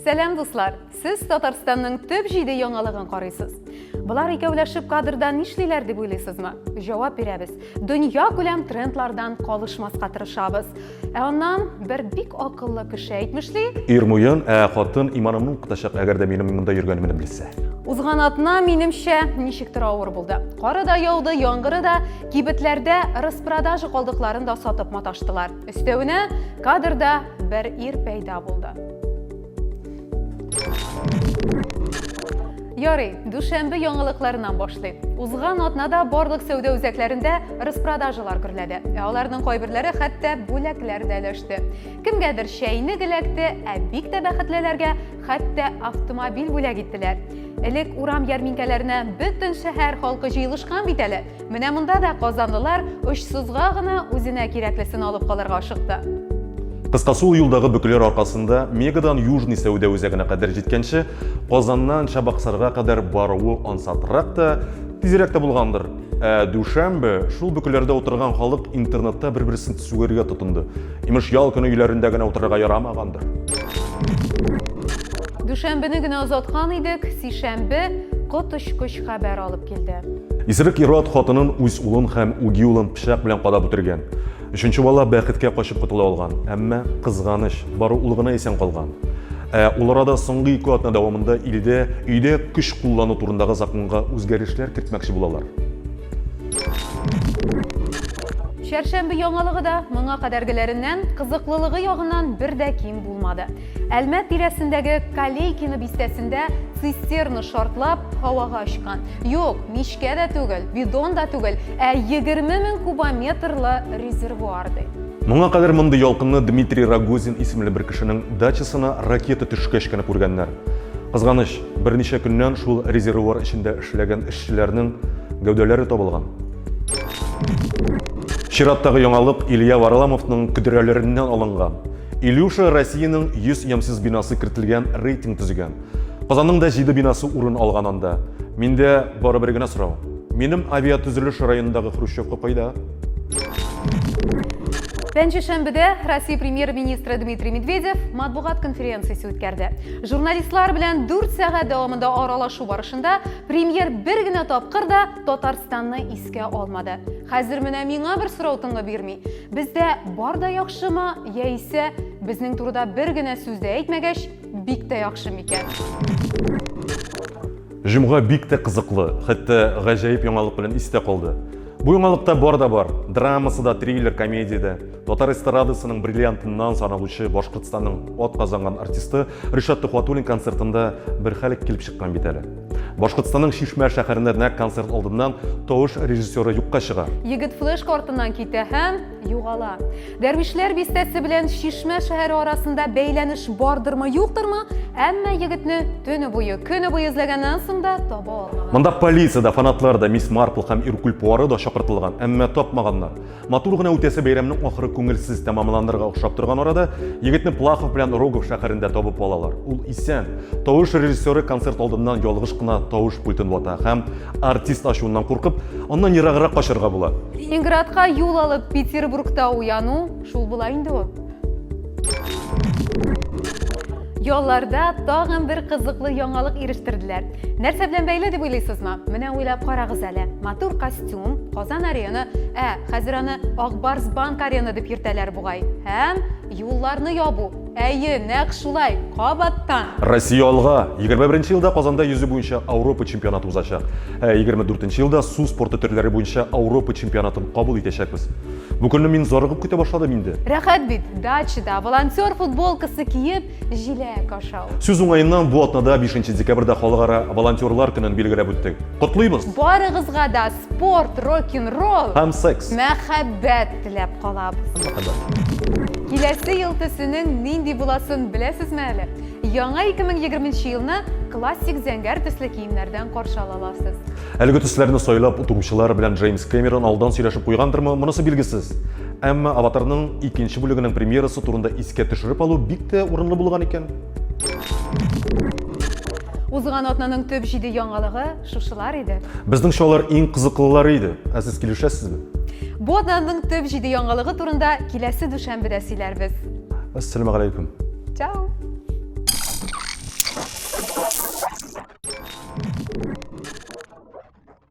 Сәлам, дуслар! Сез Татарстанның төп җиде яңалыгын карыйсыз. Болар икәүләшеп кадрда нишлиләр дип уйлыйсызмы? Җавап бирәбез. Дөнья күләм трендлардан калышмаска тырышабыз. Ә аннан бер бик акыллы кеше әйтмешли, Ир муен, ә хатын иманымны укытачак, әгәр дә минем монда йөргәнемне белсә. Узган атна, минемчә, ничектер авыр булды. Кары да яуды, яңгыры да, кибетләрдә распродажа калдыкларын да сатып маташтылар. Өстәвенә, кадрда бер ир пәйда булды. Ярый, дүшәмбе яңалыкларыннан башлыйк. Узган атнада барлык сәүдә үзәкләрендә распродажалар гөрләде. Ә аларның кайберләре хәтта бүләкләр дә өләште. Кемгәдер чәйнек эләкте, ә бик тә бәхетлеләргә хәтта автомобиль бүләк иттеләр. Элек урам ярминкәләренә бөтен шәһәр халкы җыелышкан бит әле. Менә монда да казанлылар очсызга гына үзенә кирәклесен алып калырга ашыкты. Кыскасы, ул юлдагы бөкеләр аркасында Мегадан Южный сәүдә үзәгенә кадәр җиткәнче, Казаннан Чабаксарга кадәр баруы ансатрак та, тизрәк тә булгандыр. Ә дүшәмбе шул бөкеләрдә утырган халык интернетта бер-берсен сүгәргә тотынды. Имеш, ял көне өйләрендә генә утырырга ярамагандыр. Дүшәмбене генә озаткан идек, сишәмбе коточкыч хәбәр алып килде. Исерек ир-ат хатынын, үз улын һәм үги улын пычак белән кадап үтергән. Өченче бала бәхеткә качып котыла алган, әмма, кызганыч, бары ул гына исән калган. Ә ул арада соңгы ике атна дәвамында илдә өйдә көч куллану турындагы законга үзгәрешләр кертмәкче булалар. Чәршәмбе яңалыгы да моңа кадәргеләреннән кызыклылыгы ягыннан бер дә ким булмады. Әлмәт тирәсендәге Калейкино бистәсендә цистерна шартлап, һавага очкан. Юк, мичкә дә түгел, бидон да түгел, ә 20 мең кубометрлы резервуар ди. Моңа кадәр мондый ялкынны Дмитрий Рогозин исемле бер кешенең дачасына ракета төшкәч кенә күргәннәр. Кызганыч, берничә көннән шул резервуар эчендә эшләгән эшчеләрнең гәүдәләре табылган. Чираттагы яңалык Илья Варламовның көдрәләреннән алынган. Илюша Россиянең 100 ямьсез бинасы кертелгән рейтинг төзегән. Казанның да 7 бинасы урын алган анда. Миндә бары бер генә сорау. Минем авиатөзелеш районындагы хрущевка кайда? Пәнҗешәмбедә Россия премьер-министры Дмитрий Медведев матбугат конференциясе үткәрде. Журналистлар белән 4 сәгать дәвамында аралашу барышында премьер бер генә тапкыр да Татарстанны искә алмады. Хәзер менә миңа бер сорау тынгы бирми. Бездә бар да яхшымы, яисә безнең турыда бер генә сүз дә әйтмәгәч, бик тә яхшы микән? Җомга бик тә кызыклы, хәтта гаҗәеп яңалык белән истә калды. Бу яңалыкта бар да бар, драмасы да, триллер, комедия дә. Татар эстрадасының бриллиантыннан саналучы Башкортстанның атказанган артисты Ришат Төхвәтуллин концертында бер хәл килеп чыккан бит әле. Башкортстанның Чишмә шәһәрендә нәкъ концерт алдыннан тавыш режиссеры юкка чыга. Егет флешка артыннан китә һәм югала. Дәрвишләр бистәсе белән Чишмә шәһәре арасында бәйләнеш бардырмы, юктырмы, әмма егетне төне буе, көне буе эзләгәннән соң да таба алмаган. Монда полиция да, фанатлар да, мисс Марпл һәм Иркуль Пуаро да чакыртылган, әмма тапмаганнар. Матур гына үтәсе бәйрәмнең ахыры күңелсез тәмамланырга охшап торган арада, егетне Плахов белән Рогов шәһәрендә табып алалар. Ул исән. Тавыш режиссеры концерт алдыннан ялгыш кына тавыш пультын вата һәм артист ачуыннан куркып, аннан ераграк качарга була. Ленинградка юл алып, Петербургта уяну шул була инде ул. Ялларда тагын бер кызыклы яңалык ирештерделәр. Нәрсә белән бәйле дип уйлыйсызмы? Менә уйлап карагыз әле. Матур костюм, Казан арена, ә хәзер аны Ак Барс банк арена дип йөртәләр бугай. Һәм юлларны ябу. Әйе, нәкъ шулай, кабаттан. Россия алга! 21 елда Казанда йөзү буенча Ауропа чемпионаты узачак. Ә 24 елда су спорты төрләре буенча Ауропа чемпионатын кабул итәчәкбез. Бу көнне мин зарыгып көтә башладым инде. Рәхәт бит, дачада волонтер футболкасы киеп, җиләк ашау. Сүз уңаеннан, бу атнада 5 декабрьдә халыкара волонтерлар көнен билгеләп үттек. Котлыйбыз! Барыгызга да спорт, рок-н-ролл һәм секс, мәхәббәт теләп калабыз. Мәхәббәт. Киләсе ел төсенең нинди буласын беләсезме әле? Яңа 2020 елны классик зәңгәр төсле киемнәрдән каршы ала аласыз. Әлеге төсләрне сайлап утыручылар белән Джеймс Кэмерон алдан сөйләшеп куйгандырмы, монысы билгесез. Әмма Аватарның икенче бүлегенең премьерасы турында искә төшереп алу бик тә урынлы булган икән. Узган атнаның төп җиде яңалыгы шушылар иде. Безнеңчә алар иң кызыклылары иде. Ә сез килешәсезме? Бу атнаның төп җиде яңалыгы турында киләсе дүшәмбедә сөйләрбез. Әссәламегаләйкүм. Чао!